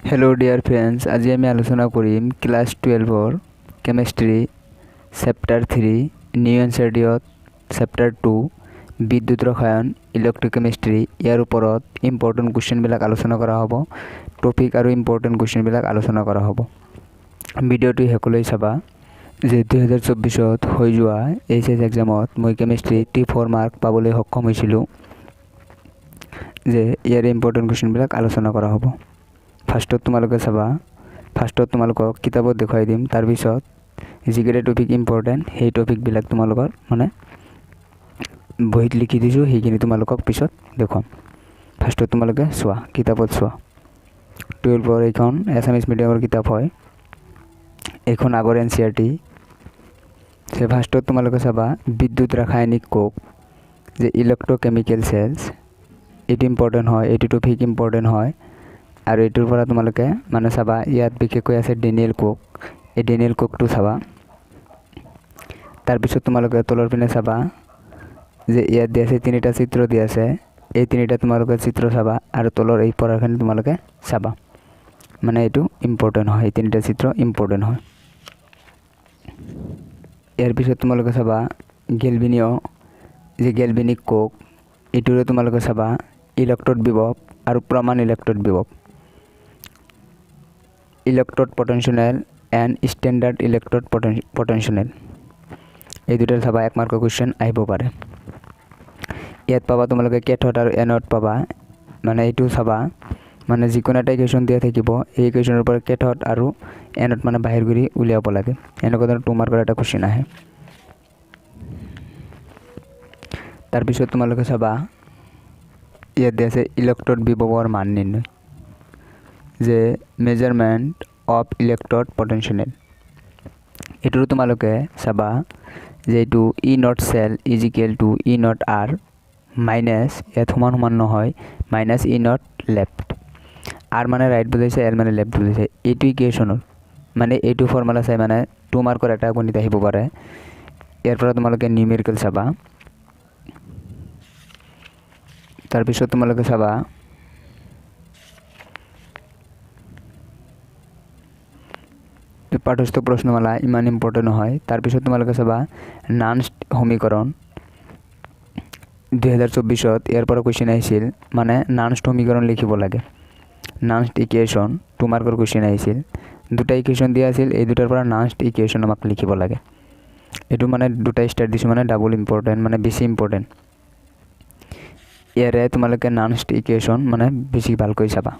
Hello' dear friends, আজি আমি আলোচনা কৰিম ক্লাছ টুৱেলভৰ কেমেষ্ট্ৰি চেপ্টাৰ 3 নিউ এনচিইআৰটিত চেপ্টাৰ 2 বিদ্যুৎ ৰসায়ন ইলেক্ট্ৰকেমিষ্ট্ৰি। ইয়াৰ ওপৰত ইম্পৰ্টেণ্ট কুৱেশ্যনবিলাক আলোচনা কৰা হ'ব। টপিক আৰু ইম্পৰ্টেণ্ট কুৱেশ্যনবিলাক আলোচনা কৰা হ'ব। ভিডিঅ'টো শেষলৈ চাবা। যে 2024ত হৈ যোৱা এইচ এছ এক্সামত মই কেমেষ্ট্ৰি 84 মাৰ্ক পাবলৈ সক্ষম হৈছিলোঁ। যে ইয়াৰে ইম্পৰ্টেণ্ট কুৱেশ্যনবিলাক আলোচনা কৰা হ'ব। ফাৰ্ষ্টত তোমালোকে চাবা, ফাৰ্ষ্টত তোমালোকক কিতাপত দেখুৱাই দিম, তাৰপিছত যিকেইটা টপিক ইম্পৰ্টেণ্ট সেই টপিকবিলাক তোমালোকৰ মানে বহীত লিখি দিছোঁ, সেইখিনি তোমালোকক পিছত দেখুৱাম। ফাৰ্ষ্টত তোমালোকে চোৱা, কিতাপত চোৱা। টুৱেলভৰ এইখন এছামিছ মিডিয়ামৰ কিতাপ হয়, এইখন আগৰ এনচিইআৰটি। ফাৰ্ষ্টত তোমালোকে চাবা বিদ্যুৎ ৰাসায়নিক কোষ, যে ইলেক্ট্ৰকেমিকেল চেলছ, এইটো ইম্পৰ্টেণ্ট হয়, এইটো টপিক ইম্পৰ্টেণ্ট হয়। আৰু এইটোৰ পৰা তোমালোকে মানে চাবা, ইয়াত বিশেষকৈ আছে ডেনিয়েল কোক, এই ডেনিয়েল কোকটো চাবা। তাৰপিছত তোমালোকে তলৰ পিনে চাবা যে ইয়াত দিয়া আছে তিনিটা চিত্ৰ দিয়া আছে, এই তিনিটা তোমালোকে চিত্ৰ চাবা আৰু তলৰ এই পঢ়াখিনি তোমালোকে চাবা। মানে এইটো ইম্পৰ্টেণ্ট হয়, এই তিনিটা চিত্ৰ ইম্পৰ্টেণ্ট হয়। ইয়াৰ পিছত তোমালোকে চাবা গেলভিনীয়, যে গেলভিনিক কোক, এইটোৰে তোমালোকে চাবা ইলেক্ট্ৰড বিভৱ আৰু প্ৰমাণ electrode Vibhav, electrode potential and standard electrode potential, এই দুটাৰ চাবা, এক মাৰ্কৰ কুৱেশ্যন আহিব পাৰে। ইয়াত পাবা তোমালোকে কেথড আৰু এনড পাবা, মানে এইটো চাবা, মানে যিকোনো এটা ইকুৱেশ্যন দিয়া থাকিব, এই ইকুৱেশ্যনৰ পৰা কেথড আৰু এনড মানে বাহিৰ কৰি উলিয়াব লাগে। এনেকুৱা ধৰণৰ 2 মাৰ্কৰ এটা কুৱেশ্যন আহে। তাৰপিছত তোমালোকে চাবা ইয়াত দিয়া আছে ইলেক্ট্ৰড বিভৱৰ মান নিৰ্ণয়, যে মেজাৰমেণ্ট অফ ইলেক্ট্ৰড পটেনচিয়েল, এইটোৰো তোমালোকে চাবা যে এইটো E naught cell is equal to E naught R minus, ইয়াত সমান সমান নহয়, minus E naught left. R মানে ৰাইট বুজাইছে, এল মানে লেফ্ট বুজাইছে। এইটো ইকুৱেশ্যনৰ মানে এইটো ফৰ্মুলা চাই মানে 2 মাৰ্কৰ এটা গণিত আহিব পাৰে। ইয়াৰ পৰা তোমালোকে নিউমেৰিকেল চাবা। তাৰপিছত তোমালোকে চাবা পাঠস্থ প্ৰশ্নমালা, ইমান ইম্পৰ্টেণ্ট নহয়। তাৰপিছত তোমালোকে চাবা নানষ্ট সমীকৰণ, 2024ত ইয়াৰ পৰা কুৱেশ্যন আহিছিল, মানে নানষ্ট সমীকৰণ লিখিব লাগে, নানষ্ট ইকুৱেশ্যন, 2 মাৰ্কৰ কুৱেশ্যন আহিছিল। দুটা ইকুৱেশ্যন দিয়া আছিল, এই দুটাৰ পৰা নানষ্ট ইকুৱেশ্যন আমাক লিখিব লাগে। এইটো মানে দুটা ষ্টাৰ দিছোঁ, মানে ডাবল ইম্পৰ্টেণ্ট, মানে বেছি ইম্পৰ্টেণ্ট। ইয়াৰে তোমালোকে নানষ্ট ইকুৱেশ্যন মানে বেছি ভালকৈ চাবা।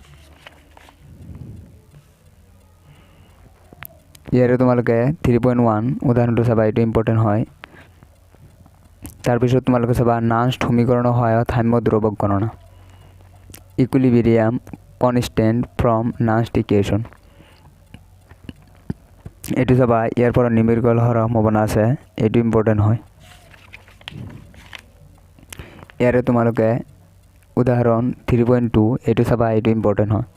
ইয়াৰে তোমালোকে 3.1 উদাহৰণটো চাবা, এইটো ইম্পৰ্টেণ্ট হয়। তাৰপিছত তোমালোকে চাবা নানষ্ট সমীকৰণৰ সহায়ত সাম্য দ্ৰৱক গণনা, equilibrium constant from Nernst equation, এইটো চাবা। ইয়াৰ পৰা নিউমেৰিকেল হোৱাৰ সম্ভাৱনা আছে, এইটো ইম্পৰ্টেণ্ট হয়। ইয়াৰে তোমালোকে উদাহৰণ 3.2 এইটো চাবা, এইটো ইম্পৰ্টেণ্ট হয়।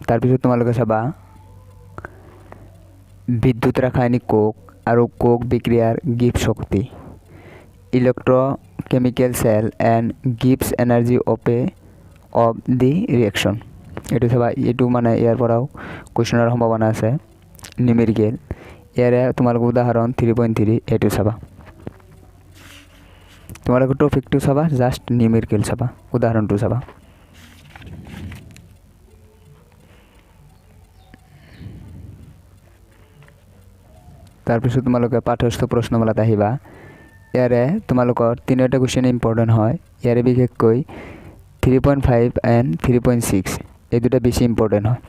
তাৰপিছত তোমালোকে চাবা বিদ্যুৎ ৰাসায়নিক কোষ আৰু কোষ বিক্ৰিয়াৰ গিবছ শক্তি, electrochemical cell and Gibbs energy of the reaction, এইটো চাবা। এইটো মানে ইয়াৰ পৰাও কুৱেশ্যনৰ সম্ভাৱনা আছে, নিউমেৰিকেল। ইয়াৰে তোমালোকে উদাহৰণ 3.3 এইটো চাবা। তোমালোকে টপিকটো চাবা, জাষ্ট নিউমেৰিকেল চাবা, উদাহৰণটো চাবা। তাৰপিছত তোমালোকে পাঠ্যস্থ প্ৰশ্নমালাত আহিবা। ইয়াৰে তোমালোকৰ তিনিটা কুৱেশ্যন ইম্পৰ্টেণ্ট হয়। ইয়াৰে বিশেষকৈ 3.5 এণ্ড 3.6 এই দুটা বেছি ইম্পৰ্টেণ্ট হয়।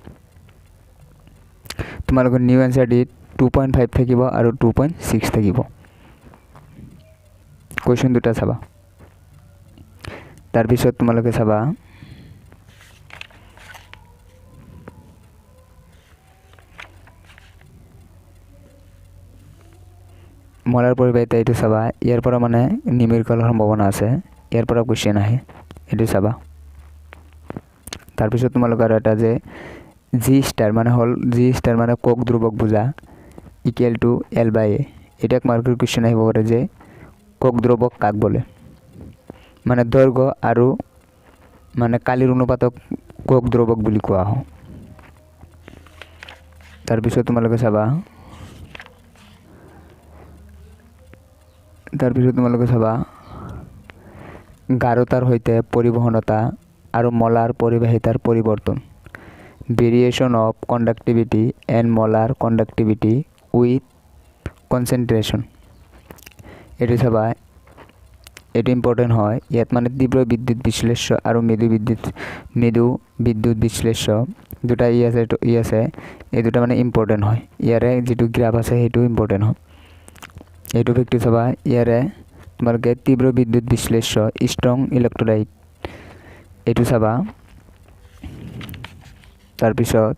তোমালোকৰ নিউ এনচিইআৰটিত 2.5 থাকিব আৰু 2.6 থাকিব। কুৱেশ্যন দুটা চাবা। তাৰপিছত তোমালোকে চাবা মলাৰ পৰিবাহিতা, এইটো চাবা। ইয়াৰ পৰা মানে নিউমেৰিকেলৰ সম্ভাৱনা আছে, ইয়াৰ পৰা কুৱেশ্যন আহে, এইটো চাবা। তাৰপিছত তোমালোকৰ আৰু এটা যে জি ষ্টাৰ মানে হ'ল, জি ষ্টাৰ মানে কোক ধ্ৰুৱক বুজা, equal to L by A, এটা এক মাৰ্কৰ কুৱেশ্যন আহিব পাৰে যে কোক ধ্ৰুৱক কাক বোলে, মানে দৈৰ্ঘ্য আৰু মানে কালিৰ অনুপাতক কোক দ্ৰৱক বুলি কোৱা হয়। তাৰপিছত তোমালোকে চাবা, তাৰপিছত তোমালোকে চাবা গাঢ়তাৰ সৈতে পৰিবহনতা আৰু মলাৰ পৰিবাহিতাৰ পৰিৱৰ্তন, variation of conductivity and molar conductivity with concentration. এইটো চাবা, এইটো ইম্পৰ্টেণ্ট হয়। ইয়াত মানে তীব্ৰ বিদ্যুৎ বিশ্লেষ্য আৰু মৃদু বিদ্যুৎ বিশ্লেষ্য দুটা ই আছে, ই আছে, এই দুটা মানে ইম্পৰ্টেণ্ট হয়। ইয়াৰে যিটো গ্ৰাফ আছে সেইটো ইম্পৰ্টেণ্ট হয়। এইটো ফেক্টটো চাবা। ইয়াৰে তোমালোকে তীব্ৰ বিদ্যুৎ বিশ্লেষ্য ষ্ট্ৰং ইলেক্ট্ৰলাইট এইটো চাবা। তাৰপিছত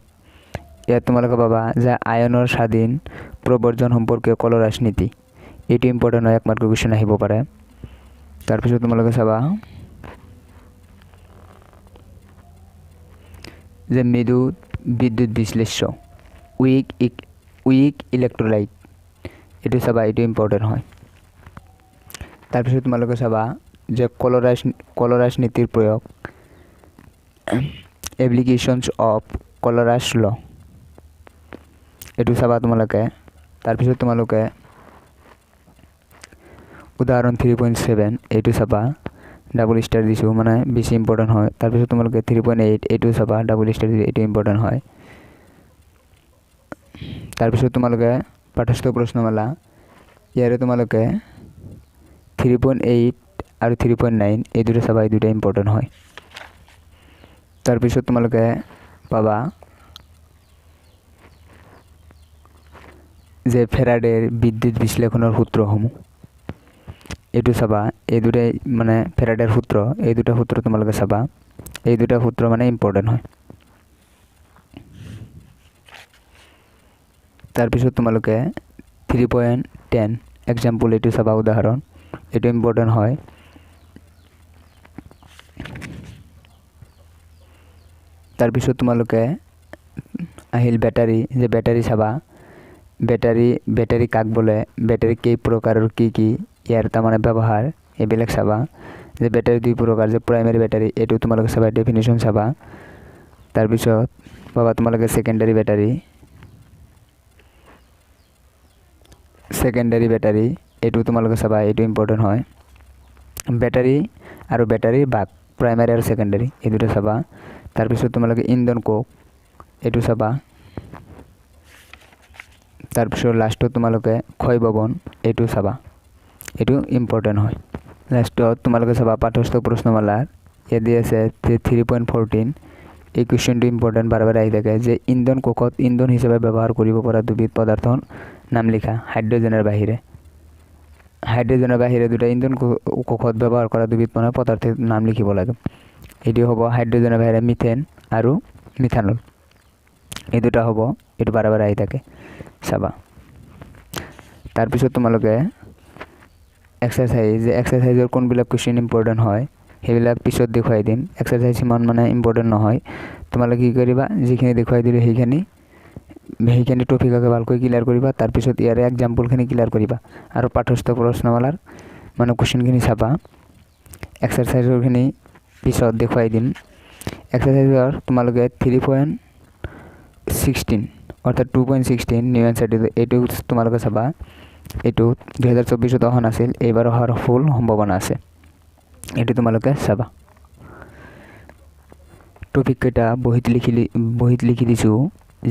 ইয়াত তোমালোকে পাবা যে আয়নৰ স্বাধীন প্ৰব্ৰজন সম্পৰ্কীয় কলৰাস নীতি, এইটো ইম্পৰ্টেণ্ট হয়, এক মাৰ্কৰ কুৱেশ্যন আহিব পাৰে। তাৰপিছত তোমালোকে চাবা যে মৃদু বিদ্যুৎ বিশ্লেষ্য উইক উইক ইলেক্ট্ৰলাইট এইটো চাবা, এইটো ইম্পৰ্টেণ্ট হয়। তাৰপিছত তোমালোকে চাবা যে কলৰাস নীতিৰ প্ৰয়োগ, এপ্লিকেশ্যনছ অফ কলৰাস ল, এইটো চাবা তোমালোকে। তাৰপিছত তোমালোকে উদাহৰণ 3.7 এইটো চাবা, ডাবল ষ্টাৰ দিছোঁ মানে বেছি ইম্পৰ্টেণ্ট হয়। তাৰপিছত তোমালোকে 3.8 এইটো চাবা, ডাবল ষ্টাৰ দিছোঁ, এইটো ইম্পৰ্টেণ্ট হয়। তাৰপিছত তোমালোকে পাঠ্যস্থ প্ৰশ্নমালা ইয়াৰে তোমালোকে 3.8 আৰু 3.9 এই দুটা চাবা, এই দুটা ইম্পৰ্টেণ্ট হয়। তাৰপিছত তোমালোকে পাবা যে ফেৰাডেৰ বিদ্যুৎ বিশ্লেষণৰ সূত্ৰসমূহ, এইটো চাবা। এই দুটাই মানে ফেৰাডেৰ সূত্ৰ, এই দুটা সূত্ৰ তোমালোকে চাবা, এই দুটা সূত্ৰ মানে ইম্পৰ্টেণ্ট হয়। তাৰপিছত তোমালোকে 3.10 এক্সাম্পল এইটো চাবা, উদাহৰণ, এইটো ইম্পৰ্টেণ্ট হয়। তাৰপিছত তোমালোকে আহিল বেটাৰী, যে বেটাৰী চাবা, বেটাৰী কাক বোলে, বেটাৰী কেই প্ৰকাৰৰ, কি কি ইয়াৰ তাৰমানে ব্যৱহাৰ, এইবিলাক চাবা। যে বেটাৰী দুই প্ৰকাৰ, যে প্ৰাইমাৰী বেটাৰী এইটো তোমালোকে চাবা, ডেফিনেশ্যন চাবা। তাৰপিছত পাবা তোমালোকে ছেকেণ্ডাৰী বেটাৰী, ছেকেণ্ডাৰী বেটাৰী এইটো তোমালোকে চাবা, এইটো ইম্পৰ্টেণ্ট হয়। বেটাৰী আৰু বেটাৰীৰ ভাগ, প্ৰাইমাৰী আৰু ছেকেণ্ডাৰী এই দুটা চাবা। তাৰপিছত তোমালোকে ইন্ধন কোষ এইটো চাবা। তাৰপিছত লাষ্টত তোমালোকে ক্ষয়ভৱন এইটো চাবা, এইটো ইম্পৰ্টেণ্ট হয়। লাষ্টত তোমালোকে চাবা পাঠ্যস্থ প্ৰশ্নমালাৰ ইয়াত দি আছে 3.14, এই কুৱেশ্যনটো ইম্পৰ্টেণ্ট, বাৰে বাৰে আহি থাকে যে ইন্ধন কোষত ইন্ধন হিচাপে ব্যৱহাৰ কৰিব পৰা দুবিধ পদাৰ্থৰ নাম লিখা হাইড্ৰজেনৰ বাহিৰে। হাইড্ৰজেনৰ বাহিৰে দুটা ইন্ধন কোষত ব্যৱহাৰ কৰা দুবিধ মানে পদাৰ্থৰ নাম লিখিব লাগে। এইটো হ'ব হাইড্ৰজেনৰ বাহিৰে মিথেন আৰু মিথানল, এই দুটা হ'ব, এইটো বাৰে বাৰে আহি থাকে, চাবা। তাৰপিছত তোমালোকে এক্সাৰচাইজ, যে এক্সাৰচাইজৰ কোনবিলাক কুৱেশ্যন ইম্পৰ্টেণ্ট হয় সেইবিলাক পিছত দেখুৱাই দিম। এক্সাৰচাইজ ইমান মানে ইম্পৰ্টেণ্ট নহয়, তোমালোকে কি কৰিবা, যিখিনি দেখুৱাই দিলোঁ সেইখিনি টপিককে ভালকৈ ক্লিয়াৰ কৰিবা। তাৰপিছত ইয়াৰে এক্সাম্পলখিনি ক্লিয়াৰ কৰিবা আৰু পাঠ্যস্থ প্ৰশ্নমালাৰ মানে কুৱেশ্যনখিনি চাবা। এক্সাৰচাইজৰখিনি পিছত দেখুৱাই দিম। এক্সাৰচাইজৰ তোমালোকে 3.16 অৰ্থাৎ 2.16 নিউ এনচাৰ এইটো তোমালোকে চাবা। এইটো 2024 অহা নাছিল, এইবাৰ অহাৰ ফুল সম্ভাৱনা আছে, এইটো তোমালোকে চাবা। টপিককেইটা বহীত লিখি দিছোঁ,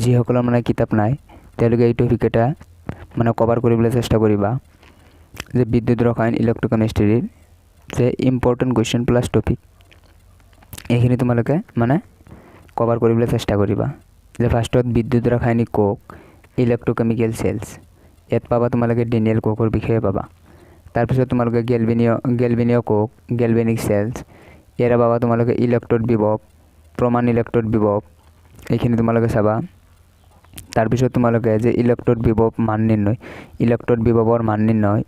যিসকলৰ মানে কিতাপ নাই তেওঁলোকে এই টপিককেইটা মানে কভাৰ কৰিবলৈ চেষ্টা কৰিবা। যে বিদ্যুৎ ৰসায়ন ইলেক্ট্ৰকেমিষ্ট্ৰিৰ যে ইম্পৰ্টেণ্ট কুৱেশ্যন প্লাছ টপিক, এইখিনি তোমালোকে মানে কভাৰ কৰিবলৈ চেষ্টা কৰিবা। যে ফাৰ্ষ্টত বিদ্যুৎ ৰাসায়নিক কোষ, ইলেক্ট্ৰকেমিকেল চেলছ, ইয়াত পাবা তোমালোকে ডেনিয়েল কোষৰ বিষয়ে পাবা। তাৰপিছত তোমালোকে গেলভেনীয় কোষ, গেলভেনিক চেলছ, ইয়াৰে পাবা তোমালোকে ইলেক্ট্ৰড বিভৱ, প্ৰমাণ ইলেক্ট্ৰড বিভৱ, এইখিনি তোমালোকে চাবা। তাৰপিছত তোমালোকে যে ইলেক্ট্ৰড বিভৱ মান নিৰ্ণয়, ইলেক্ট্ৰড বিভৱৰ মান নিৰ্ণয়,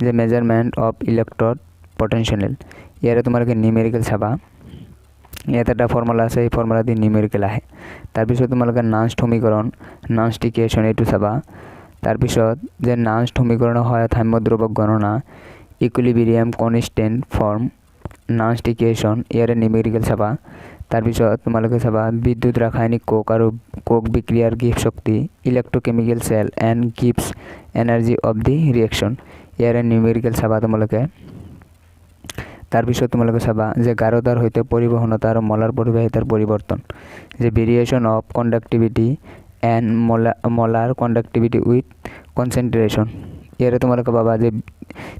যে মেজাৰমেণ্ট অফ ইলেক্ট্ৰড পটেনচিয়েল, ইয়াৰে তোমালোকে নিউমেৰিকেল চাবা। ইয়াত এটা ফৰ্মুলা আছে, এই ফৰ্মুলা দি নিউমেৰিকেল আহে। তাৰপিছত তোমালোকে নাৰ্নষ্ট সমীকৰণ, নাৰ্নষ্ট ইকুৱেশ্যন এইটো চাবা। তাৰপিছত যে নাৰ্নষ্ট সমীকৰণৰ সহায়ত সাম্য দ্ৰৱক গণনা, equilibrium constant form, Nernst equation, ইয়াৰে নিউমেৰিকেল চাবা। তাৰপিছত তোমালোকে চাবা বিদ্যুৎ ৰাসায়নিক কোষ আৰু কোষ বিক্ৰিয়াৰ গিবছ শক্তি, electrochemical cell and Gibbs energy of the reaction, ইয়াৰে নিউমেৰিকেল চাবা তোমালোকে। তাৰপিছত তোমালোকে চাবা যে গাঢ়তাৰ সৈতে পৰিবহনতা আৰু মলাৰ পৰিবাহিতাৰ পৰিৱৰ্তন, যে variation of conductivity and molar conductivity with concentration, ইয়াৰে তোমালোকে পাবা যে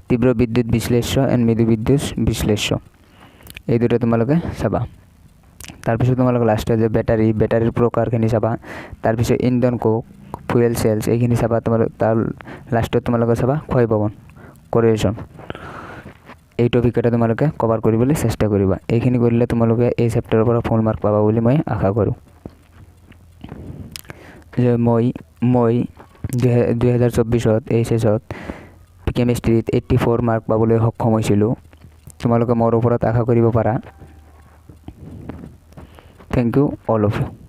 তীব্ৰ বিদ্যুৎ বিশ্লেষ্য এণ্ড মৃদু বিদ্যুৎ বিশ্লেষ্য, এই দুটা তোমালোকে চাবা। তাৰপিছত তোমালোকে লাষ্টত যে বেটাৰী, বেটাৰীৰ প্ৰকাৰখিনি চাবা। তাৰপিছত ইন্ধন কোষ, ফুৱেল চেলছ, এইখিনি চাবা তোমালোক। তাৰ লাষ্টত তোমালোকে চাবা ক্ষয়ভৱন, কৰ'জন, এই টপিক এটা তোমালোকে কভাৰ কৰিবলৈ চেষ্টা কৰিবা। এইখিনি কৰিলে তোমালোকে এই চেপ্টাৰৰ পৰা ফুল মাৰ্ক পাবা বুলি মই আশা কৰোঁ। যে মই 2024ত এইচএছত কেমিষ্ট্ৰিত 84 মাৰ্ক পাবলৈ সক্ষম হৈছিলোঁ। তোমালোকে মোৰ ওপৰত আশা কৰিব পাৰা। Thank you all of you.